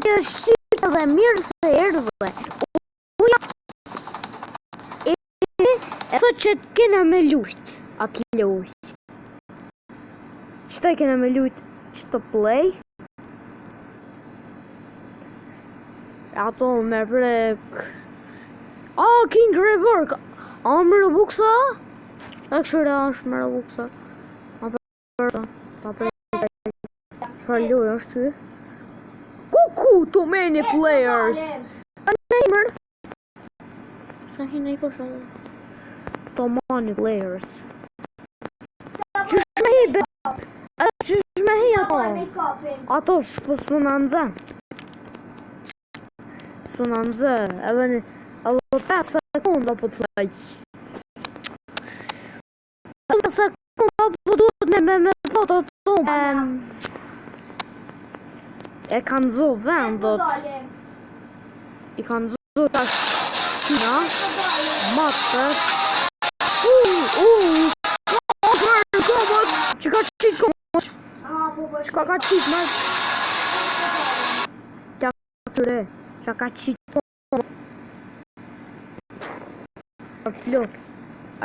Përshëndetje shqipe dhe mirë se erdhe. Unë jam e e thot që të kena me lujt atë lujt. Qëta kena me lujt që të play. Ato me prek. Ah, King Rework. A me Robuxa? A këshyre është me Robuxa. A për ta prek. Çfarë lojë është ky? Kuku, too many players. Emër. Sa hinë i kush edhe? Too many players. Qysh me hi be? A qysh me hi ato? Ato s'po s'po na nxë. S'po na nxë. Edhe një edhe 5 sekunda po të thaj. 5 sekunda po duhet me me me po të to. E kanë nxo vendot. I kanë nxo tash Kina. Master. U, u, çka ka qitë komot? Çka ka qitë, ma? Qa këshyre, çka ka qitë komot? Flok,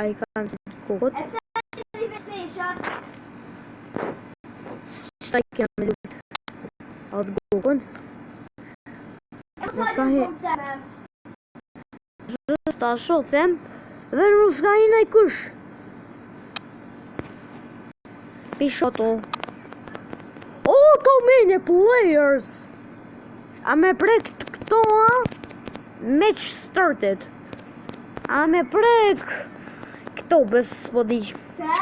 a i kanë qitë kokot? E pse që i PlayStation? Qëta i kena me lujt? Atë gokën. E Mos mos ka ka hi- hi. Teme. Ta shofem Dhe mos ka hi naj kush Pishoto Oh, too many players A me prek këto a? Match started A me prek Këto bes s'po di Pse?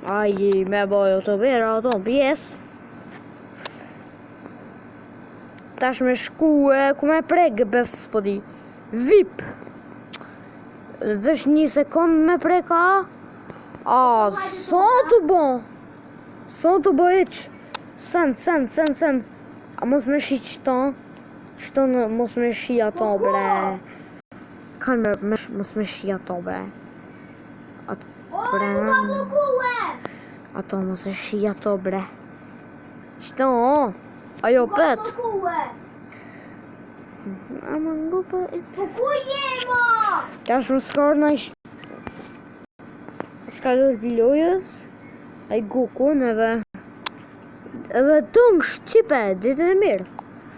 Aj, me boj të bera ato pjesë Tash me shku e ku me prek bes s'po di VIP Vesh një sekund me prek a A, sa të bo Sa të bo hiq Sen, sen, sen, sen A mos me shi qëto Qëto në mos me shi ato Po ku? bre Kanë me, me, mos me shi ato bre Atë O, nuk ka fren bllokue. Ato mos e shi ato bre Qëto o Ajo Nuk ka pet bllokue. Ama ngupa e Po ku je mo? Tash më s'ka naj S'ka lojë lojës Ai Gokun edhe Edhe tung shqipe Ditën e mirë.